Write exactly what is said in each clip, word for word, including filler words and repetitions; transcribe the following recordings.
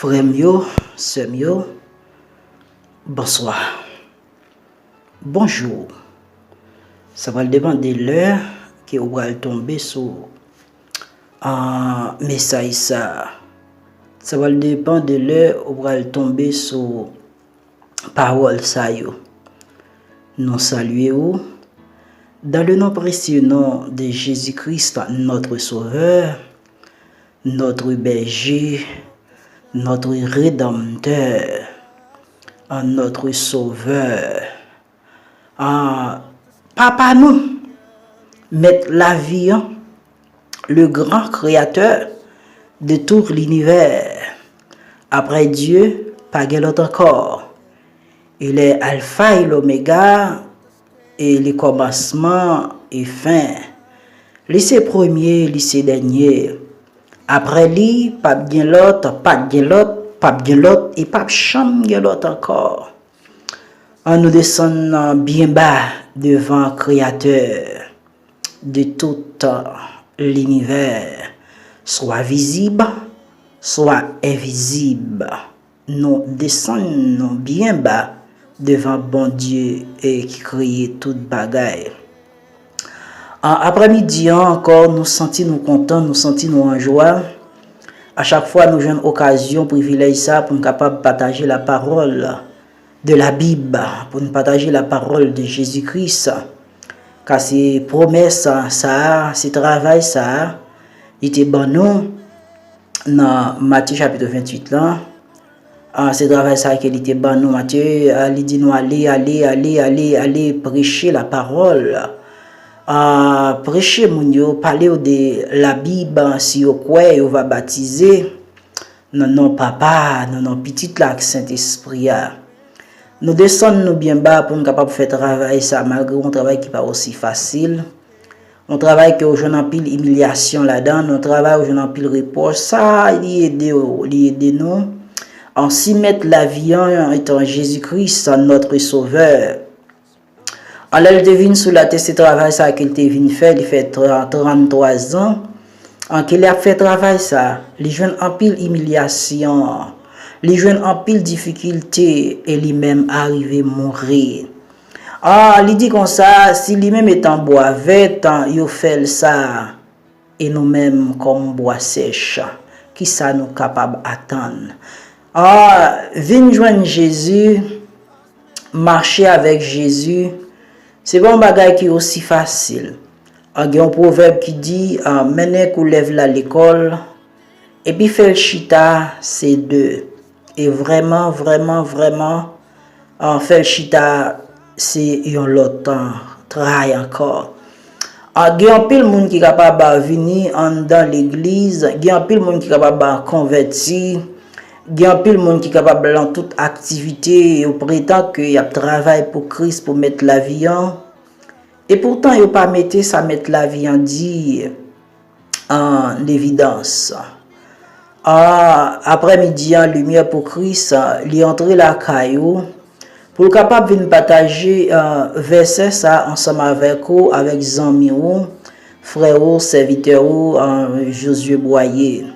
Frè m yo, sè m yo, bonswa. Bonjou. Sa pral depann de lè ke ou pral tonbe sou, ah, mesaj sa a. Sa pral depann de lè ou pral tonbe sou pawòl sa yo. Nou salye ou dans le nom précieux nom de Jésus-Christ, notre Sauveur, notre Berger, notre Rédempteur, notre Sauveur, ah, Papa nou, Mèt lavi an, le grand créateur de tout l'univers. Après Dieu, pa gen lòt ankò. Il est Alpha et l'Oméga, e li kòmansman e fen. Li se premye, li se dènye. Apre li, p ap gen lòt, pa t gen lòt, p ap gen lòt, e p ap janm gen lòt ankò. An nou desann byen ba devan Kreyatè de tout linivè, swa vizib, swa envizib. Nou desann nou byen ba devan Bondye, e, ki kreye tout bagay. A, aprèmidi an ankò, nou santi nou kontan, nou santi nou an jwa. A chak fwa nou jwenn okazyon, privilèj sa a pou n kapab pataje la parole de la Bible, pou n pataje la parole de Jésus-Christ. Ka se pwomès sa a, se travay sa a, li te ban nou nan Matye chapit venntuit lan. A, se travay sa a ke li te ban nou, Matye, a, li di nou, "Ale, ale, ale, ale, ale, preche la parole." A, preche moun yo, pale yo de Labib, si yo kwè, yo va batize nan non Papa, nan non Pitit la ak Sentespri a. Nou desann nou byen ba pou n kapab fè travay sa, malgre yon travay ki pa osi fasil. Yon travay ke w jwenn anpil imilyasyon ladan, yon travay ou jwenn anpil repwòch. Sa, li ede w, li ede nou. An si Mèt lavi an, etan Jezi Kris, notre Sauveur. An lè l te vin sou latè, se travay sa ke l te vin fè, li fè tra-, tranntwa zan. An ke li ap fè travay sa, li jwenn anpil imilyasyon, li jwenn anpil difikilte, e li menm arive mouri. A, li di konsa, si li menm etan bwa vèt, yo fè l sa, e nou menm kòm bwa sèch, kisa nou kapab atann? A, vin jwenn Jezi, mache avèk Jezi, se pa yon bagay ki osi fasil. A, gen yon pwovèb ki di, a, mennen koulèv la lekòl, epi fè l chita, se de. E vrèman, vrèman, vrèman, a, fè l chita, se yon lòt, a, travay ankò. A, gen anpil moun ki kapab, a, vini anndan legliz, gen anpil moun ki kapab, a, konvèti, gen anpil moun ki kapab lan tout aktivite, yo pretan ke y ap travay pou Kris, pou Mèt lavi an. Epoutan, yo pa mete sa Mèt lavi an di an evidans. A, aprèmidi an, limyè pou Kris, a, li antre lakay ou, pou l kapab vin pataje, a, vèsè sa ansanm avèk ou, avèk zanmi ou, frè ou, sèvitè ou, a, Josué Boyer.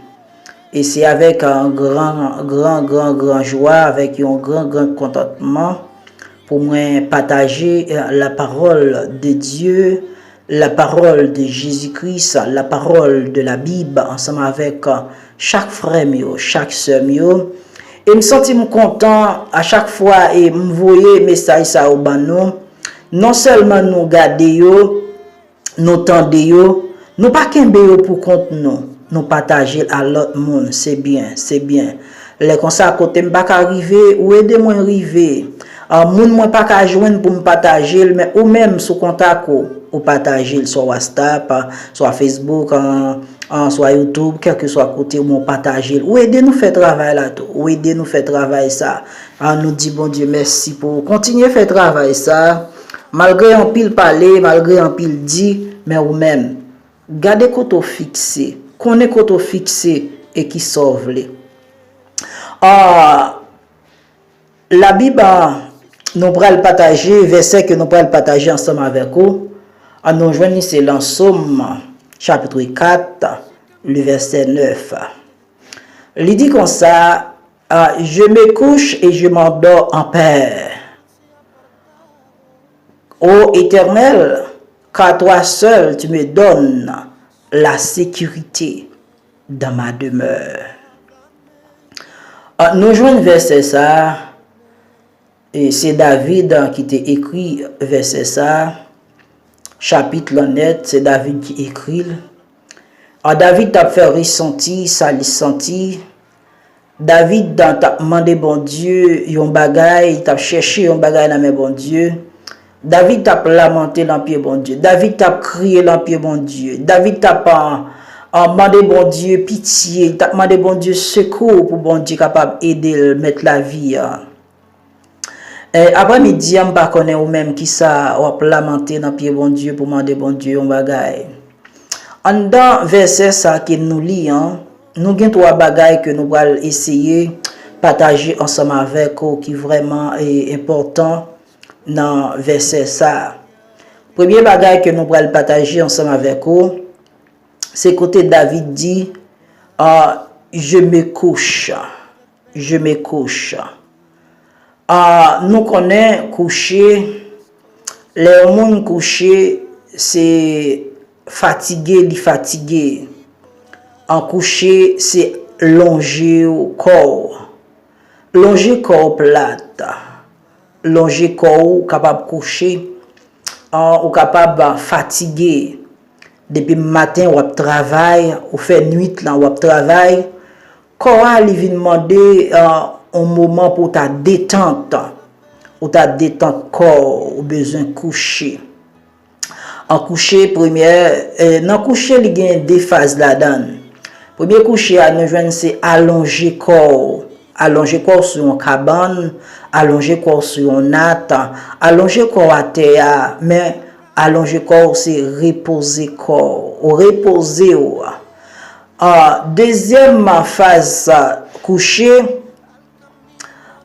E se avèk, a, gran, gran, gran, gran jwa, avèk yon gran, gran kontantman, pou mwen pataje, eh, la parole de Dieu, la parole de Jésus-Christ, la parole de la Bible, ansanm avèk, eh, chak frè m yo, chak sè m yo. E m santi m kontan a chak fwa e m voye mesaj sa yo ban nou. Non sèlman nou gade yo, nou tande yo, nou pa kenbe yo pou kont nou, nou pataje l a lòt moun, se byen, se byen. Lè konsa, kote m pa ka rive, ou ede mwen rive. A, moun mwen pa ka jwenn pou m pataje l, men ou menm sou kontak ou, ou pataje l swa WhatsApp, a, swa Facebook, a, a, swa YouTube, kèlkeswa kote ou, men ou pataje l. Ou ede nou fè travay la tou, ou ede nou fè travay sa. A, nou di Bondye mèsi pou ou. Kontinye fè travay sa. Malgre anpil pale, malgre anpil di, men ou menm, gade kote w fikse, konnen kote w fikse e kisa w vle. A, Labib, a, nou pral pataje, vèsè ke nou pral pataje ansanm avèk ou, a, nou jwenn li se lan Sòm, chapit kat, le vèsè nèf. Li di konsa, Ah, je me couche et je m'endors en paix. Ô Éternel, car toi seul tu me donnes la sécurité dans ma demeure. Ah, nou jwenn vèsè sa a, e se David, ah, ki te ekri vèsè sa a, chapit lan nèt, se David ki ekri l. Ah, David t ap fè resanti sa li santi. David t ap mande Bondye yon bagay, li t ap chèche yon bagay nan men Bondye. David t ap lamante lan pye Bondye. David t ap kriye lan pye Bondye. David t ap, ah, ah, mande Bondye pitye. Li t ap mande Bondye sekou pou Bondye kapab ede l, mèt lavi a. E, aprèmidi a, m pa konnen ou menm kisa w ap lamante nan pye Bondye pou mande Bondye yon bagay. Anndan vèsè sa ke nou li an, nou gen twa bagay ke nou pral eseye pataje ansanm avèk ou ki vrèman, e, enpòtan nan vèsè sa. Premye bagay ke nou pral pataje ansanm avèk ou, se kote David di, ah, je me couche. Je me couche. Ah, nou konnen kouche, lè yon moun kouche, se fatige, li fatige. An kouche, se lonje kò w. Lonje kò w plat. Lonje kò w, ou kapab kouche. Ah, ou kapab, ah, fatige. Depi maten w ap travay, ou fè nwit lan w ap travay. Kò a li vin mande, ah, yon moman pou w ta detant. Ou ta detant kò w, ou bezwen kouche. An kouche, premyè, eh, nan kouche li gen de faz ladan l. Premye kouche a nou jwenn se alonje kò w. Alonje kò w sou yon kabann, alonje kò w sou yon nat, alonje kò w atè a, men alonje kò w se repoze kò w, repoze w. Ah, dezyèm faz, ah, kouche,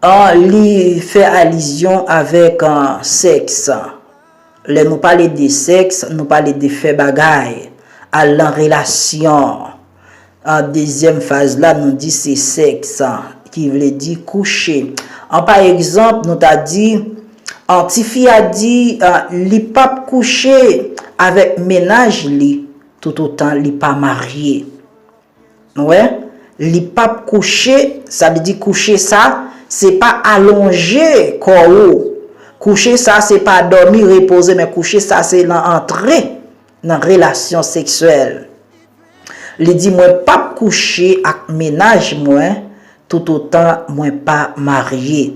ah, li fè alizyon avèk, ah, sèks. Lè nou pale de sèks, nou pale de fè bagay, al nan relasyon. An dezyèm faz la, nou di se sèks, ki vle di kouche. An pa egzanp, nou ta di, an tifi a di, an, li p ap kouche avèk mennaj li toutotan li pa marye. Nou wè? Li p ap kouche, sa vle di kouche sa, se pa alonje kò ou. Kouche sa, se pa dòmi, repoze, men kouche sa, se nan antre nan relasyon seksyèl. Li di, mwen p ap kouche ak mennaj mwen toutotan mwen pa marye.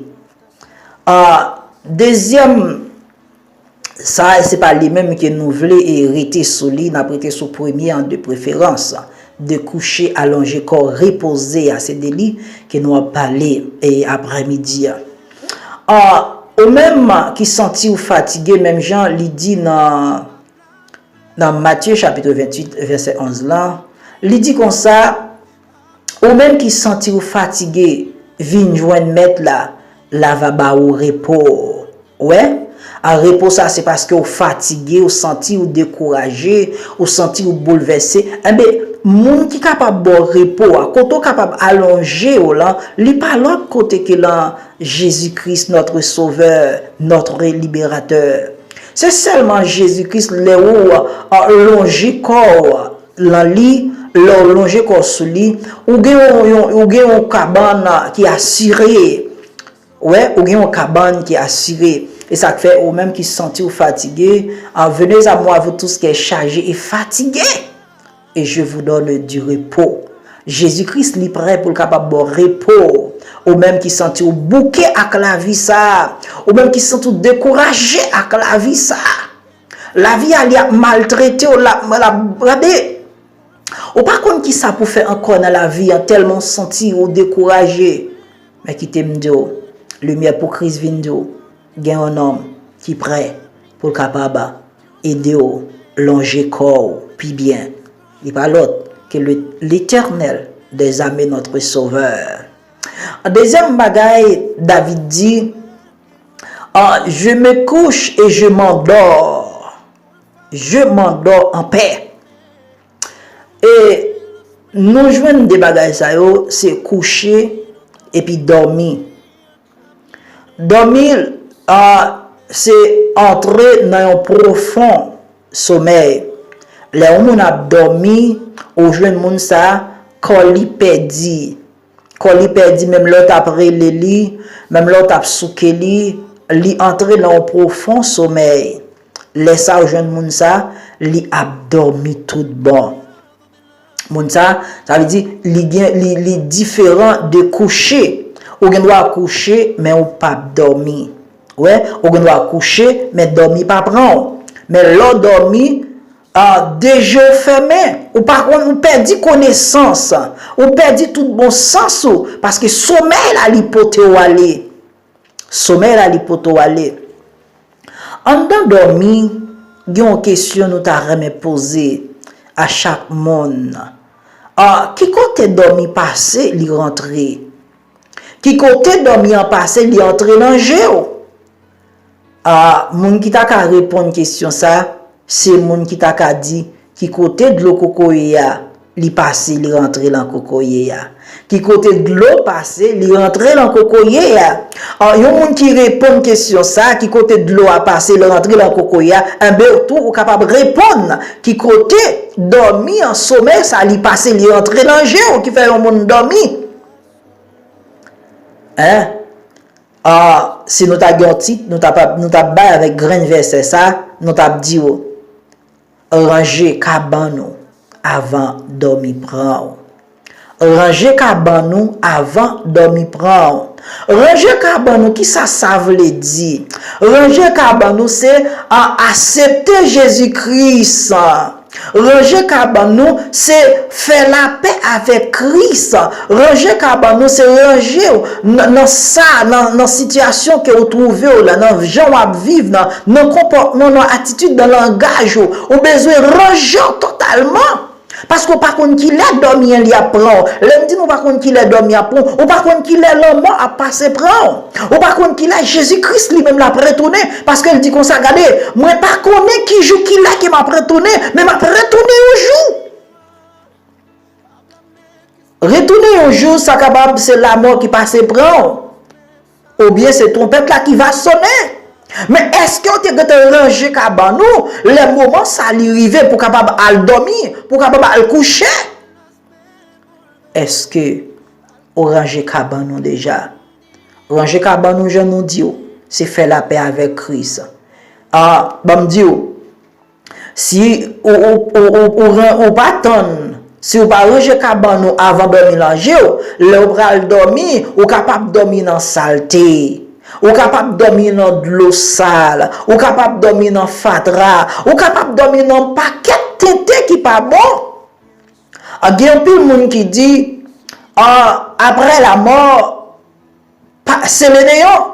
Ah, dezyèm, sa, se pa li menm ke nou vle e rete sou li, n ap rete sou premye an de preferans, de kouche, alonje kò, repoze a, se de li ke nou ap pale e aprèmidi a. Ah, ou menm ki santi w fatige, menm jan li di nan, nan Matye chapit venntuit, vèsè onz lan, li di konsa, ou menm ki santi w fatige, vin jwenn Mèt la, l a va ba ou repo. Wè? A repo sa, se paske w fatige, w santi w dekouraje, w santi w boulvèse. Enben, moun ki kapab ba w repo a, kote w kapab alonje w lan, li pa lòt kote ke lan Jezi Kris, notre Sauveur, notre Libérateur. Se sèlman Jezi Kris, lè ou, a, lonje kò w lan li, lè w lonje kò w sou li, ou gen yon, yon, ou gen yon kabann ki asire. Wè, ou gen yon kabann ki asire. E sa k fè ou menm ki santi w fatige, ah, venez à moi, vous tous qui êtes chargés et fatigués, et je vous donne du repos. Jezi Kris, li prè pou l kapab ba w repo. Ou menm ki santi w bouke ak lavi sa a, ou menm ki santi w dekouraje ak lavi sa a. Lavi a, li ap maltrete w, l ap, l ap, gade. Ou pa konn kisa pou fè ankò nan lavi an, tèlman w santi w dekouraje. Men kite m di w, limyè pou Kris vin di w, gen yon nonm ki prè pou l kapab ede w lonje kò w pi byen. Li pa lòt ke le, l'Éternel des armées, notre Sauveur. Dezyèm bagay, David di, ah, je me couche et je m'endors. Je m'endors en paix. E nou jwenn de bagay sa yo, se kouche epi dòmi. Dòmi, a, se antre nan yon pwofon somèy. Lè yon moun ap dòmi, ou jwenn moun sa, kò li pèdi. Kò li pèdi, menm lè w t ap rele li, menm lè w t ap souke li, li antre nan yon pwofon somèy. Lè sa, ou jwenn moun sa, li ap dòmi tout bon. Moun sa, sa vle di, li gen, li, li diferan de kouche. Ou gen dwa kouche, men ou p ap dòmi. Wè, ou gen dwa kouche, men dòmi pa pran w. Men lè w dòmi, a, de je w fèmen, ou pa konn, ou pèdi konesans, ou pèdi tout bon sans ou, paske somèy la li pote w ale. Somèy la li pote w ale. Anndan dòmi, gen yon kesyon nou ta renmen poze a chak moun. A, ki kote dòmi pase, li rantre? Ki kote dòmi an pase, li antre nan je w? A, moun ki ta ka reponn kesyon sa, se moun ki ta ka di ki kote dlo kokoye a li pase, li rantre lan kokoye a. Ki kote dlo pase, li rantre lan kokoye a. A, yon moun ki reponn kesyon sa, ki kote dlo a pase, li rantre lan kokoye a, enben ou tou ou kapab reponn ki kote dòmi an, somèy sa, li pase, li rantre nan je w, ki fè yon moun dòmi. Hein? A, si nou ta gen yon tit, nou ta, nou ta bay avèk grenn vèsè sa, nou t ap di w, ranje kabann ou avan dòmi pran w. Ranje kabann ou avan dòmi pran w. Ranje kabann ou, kisa sa vle di? Ranje kabann ou se, a, aksepte Jezi Kris. Ranje kabann ou se fè lapè avèk Kris. Ranje kabann ou se ranje w nan, nan sa, nan, nan sitiyasyon ke ou twouve w la, nan jan w ap viv nan, nan konpòtman, nan atitid, nan langaj ou. Ou bezwen ranje w totalman. Paske ou pa konn kilè dòmi an li ap pran w. Lè m di nou pa konn kilè dòmi ap pran w, ou pa konn kilè lanmò ap pase pran w. Ou pa konn kilè Jezi Kris li menm l ap retounen. Paske l di konsa, gade, mwen pa konnen ki jou kilè ke m ap retounen, men m ap retounen yon jou. Retounen yon jou, sa kapab se lamò ki pase pran w. Oubyen se twonpèt la ki va sonnen. Men èske w te gentan ranje kabann ou lè moman sa li rive pou w kapab al dòmi, pou w kapab al kouche? Èske ou ranje kabann ou deja? Ranje kabann ou, jan nou di w, se fè lapè avèk Kris. A, ban m di w, si ou, ou, ou, ou, ou ran-, ou pa tann, si ou pa ranje kabann ou avan dòmi lan je w, lè ou pral dòmi, ou kapab dòmi nan salte. Ou kapab dòmi nan dlo sal. Ou kapab dòmi nan fatra. Ou kapab dòmi nan pakèt tenten ki pa bon. A, gen anpil moun ki di, a, apre lamò, pa, se le neyon.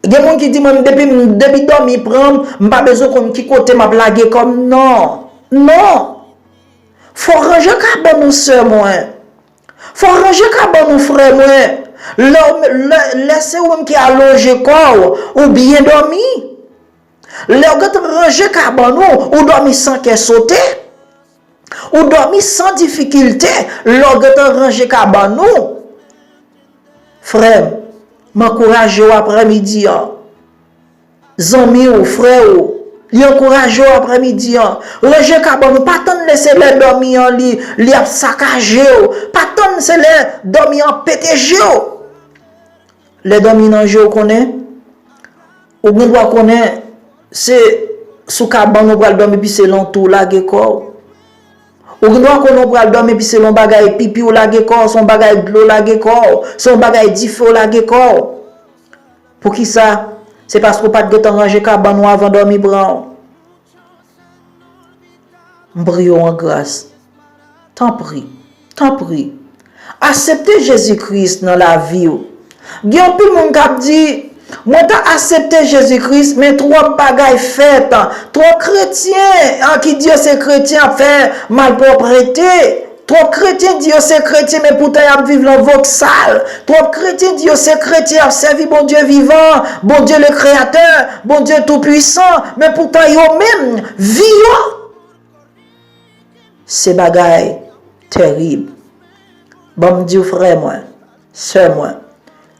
Gen moun ki di, mwen, depi, depi dòmi pran m, m pa bezwen konn ki kote m ap lage kò m, non. Non. Fò w ranje kabann ou, sè mwen. Fò w ranje kabann ou, frè mwen. Lè w, lè, lè se ou menm ki alonje kò w, ou byen dòmi. Lè w gentan ranje kabann ou, ou dòmi san kè sote. Ou dòmi san difikilte lè w gentan ranje kabann ou. Frè m, m ankouraje w aprèmidi an. Zanmi w, frè w, li ankouraje w aprèmidi an. Ranje kabann ou, pa tann lè se lè dòmi an li, li ap sakaje w. Pa tann se lè dòmi an pete je w. Lè dòmi nan je w konnen, ou gen dwa konnen se sou kabann ou pral dòmi epi se lan tou w lage kò w. Ou gen dwa konnen w pral dòmi epi se lan bagay pipi w lage kò w, se yon bagay dlo w lage kò w, se yon bagay dife w lage kò w. Poukisa? Se paske w pa t gentan ranje kabann ou avan dòmi pran w. M priye w an gras. Tanpri, tanpri, aksepte Jezi Kris nan lavi w. Gen anpil moun k ap di, mwen ta aksepte Jezi Kris, men twòp bagay fèt. Twòp kretyen, an, ki di yo se kretyen ap fè malpwòprete. Twòp kretyen di yo se kretyen, men poutan y ap viv lan voksal. Twòp kretyen di yo se kretyen, y ap sèvi Bondye vivan, Bondye le Kreyatè, Bondye Toupwisan, men poutan yo menm, vi yo, se bagay tèrib. Ban m di w, frè mwen, sè mwen,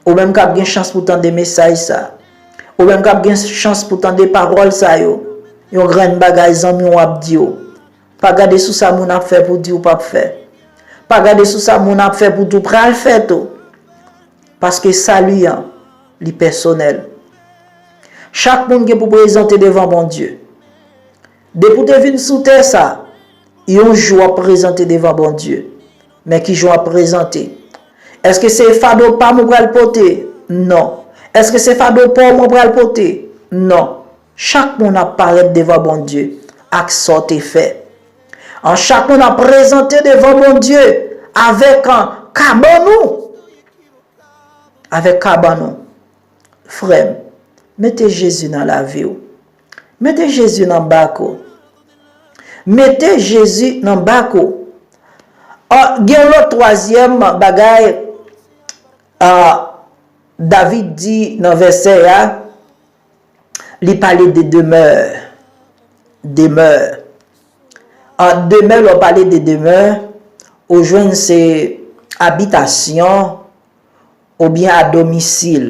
ou menm k ap gen chans pou tande mesaj sa, ou menm k ap gen chans pou tande pawòl sa yo, yon grenn bagay zanmi w ap di w. Pa gade sou sa moun ap fè pou di w p ap fè. Pa gade sou sa moun ap fè pou di w pral fè tou. Paske sali an, li pèsonèl. Chak moun gen pou prezante devan Bondye. Depi w te vin sou tè sa, yon jou w ap prezante devan Bondye. Men ki jan w ap prezante? Èske se fado pa m ou pral pote? Non. Èske se fado pa w mwen pral pote? Non. Chak moun ap parèt devan Bondye ak sa w te fè. An, chak moun ap prezante devan Bondye avèk, an, kabann ou. Avèk kabann ou. Frè m, mete Jezi nan lavi w. Mete Jezi nan bak ou. Mete Jezi nan bak ou. An, gen yon lòt twazyèm bagay, a, David di nan vèsè a, li pale de demè. Demè. An, demè, lè w pale de demè, ou jwenn se abitasyon oubyen adomisil.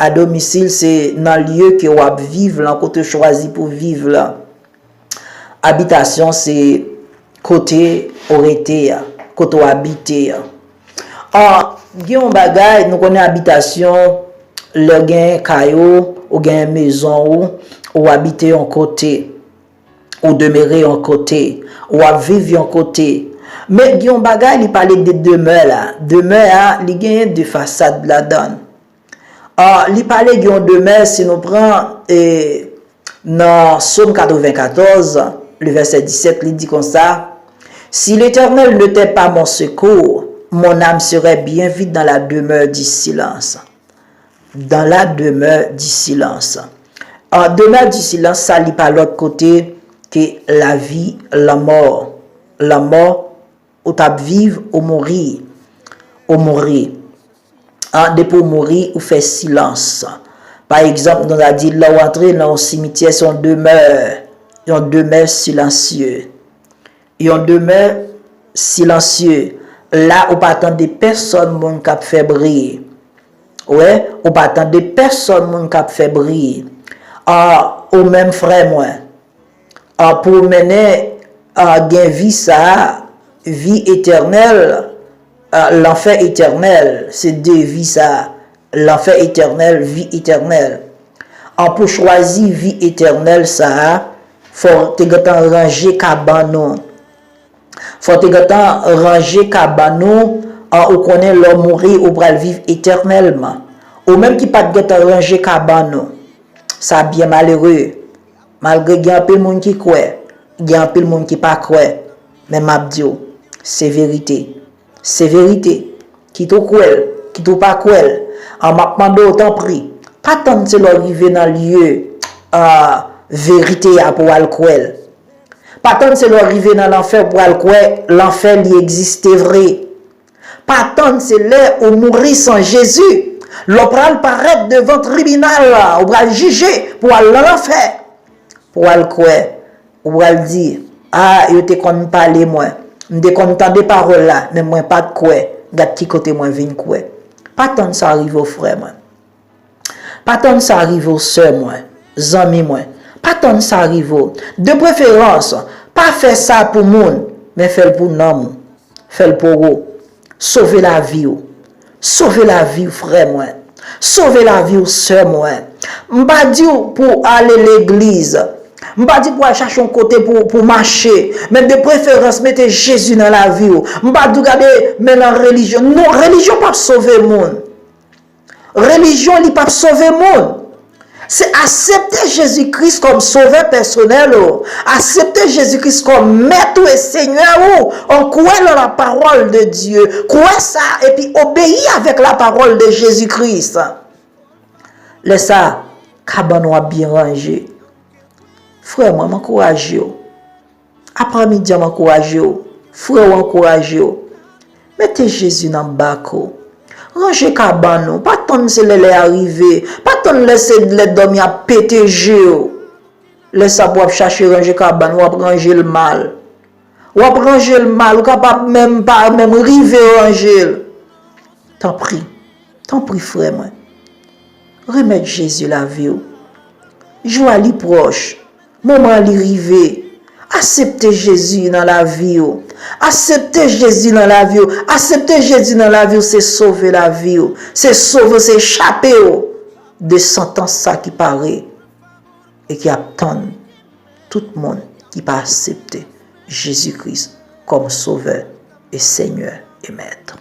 Adomisil se nan lye ke w ap viv lan, kote w chwazi pou viv lan. Abitasyon se kote w rete a, kote w abite a. An, gen yon bagay, nou konnen abitasyon, lè w gen kay ou, ou gen mezon ou, ou abite yon kote, ou demere yon kote, ou ap viv yon kote. Men gen yon bagay, li pale de demè la. Demè a, li genyen de fasad ladan l. A, li pale gen yon demè, si nou pran, e, nan Sòm katrevenkatòz, le vèsè disèt, li di konsa, Si l'Éternel n'était pas mon secours, mon âme serait bien vite dans la demeure du silence. Dans la demeure du silence. An, demè di silans, sa li pa lòt kote ke lavi, lanmò. Lanmò, ou t ap viv, ou mouri. Ou mouri. An, depi w mouri, ou fè silans. Pa egzanp, nou ta di, lè w antre nan yon simityè, se yon demè, yon demè silansye. Yon demè silansye. La, ou pa tande pèsòn moun k ap fè bri. Ou wè, ou pa tande pèsòn moun k ap fè bri. A, ou menm frè mwen, a, pou w mennen, a, gen vi sa a, vi etènèl, a, lanfè etènèl, se de vi sa a, lanfè etènèl, vi etènèl. An, pou chwazi vi etènèl sa a, fò w te gentan ranje kabann ou. Fò w te gentan ranje kabann ou, an, ou konnen lè w mouri, ou pral viv etènèlman. Ou menm ki pa t gentan ranje kabann ou, sa byen malere. Malgre gen anpil moun ki kwè, gen anpil moun ki pa kwè, men m ap di w, se verite. Se verite. Kit ou kwè l, kit ou pa kwè l, an, m ap mande w, tanpri, pa tann se lè w rive nan lye, a, verite a pou w al kwè l. Pa tann se lè w rive nan lanfè pou w al kwè lanfè li egziste vre. Pa tann se lè ou mouri san Jezi, lè w pral parèt devan tribinal la, ou pral jije pou w al nan lanfè, pou w al kwè, ou pral di, a, yo te konn pale mwen, m te konn tande pawòl la, men mwen pa t kwè, gad ki kote mwen vin kwè. Pa tann sa rive w, frè mwen. Pa tann sa rive w, sè mwen, zanmi mwen. Pa tann sa rive w. De preferans, pa fè sa pou moun, men fè l pou nanm ou. Fè l pou ou. Sove lavi w. Sove lavi w, frè mwen. Sove lavi w, sè mwen. M pa di w pou w ale legliz. M pa di w pou w al chache yon kote pou, pou w mache. Men de preferans, mete Jezi nan lavi w. M pa di w gade men nan relijyon. Non, relijyon p ap sove moun. Relijyon, li p ap sove moun. Se aksepte Jezi Kris kòm sovè pèsonèl ou. Aksepte Jezi Kris kòm mèt ou e senyè ou. An, kwè nan la parole de Dieu. Kwè sa epi obeyi avèk la parole de Jésus-Christ. Lè sa, kabann ou ap byen ranje. Frè mwen, m ankouraje w. Aprèmidi a, m ankouraje w. Frè w ankouraje w. Mete Jezi nan bak ou. Ranje kabann ou. Pa tann se lè lè a rive. Pa tann lè se lè dòmi ap pete je w. Lè sa pou w ap chache ranje kabann ou, w ap ranje l mal. W ap ranje l mal, ou kapab menm pa menm rive ranje l. Tanpri, tanpri, frè mwen, remèt Jezi lavi w. Jou a li pwòch. Moman an li rive. Aksepte Jezi nan lavi w. Aksepte Jezi nan lavi w. Aksepte Jezi nan lavi w, se sove lavi w. Se sove, se chape w de santans sa ki pare e ki ap tann tout moun ki pa aksepte Jezi Kris kòm Sovè e Senyè e Mèt.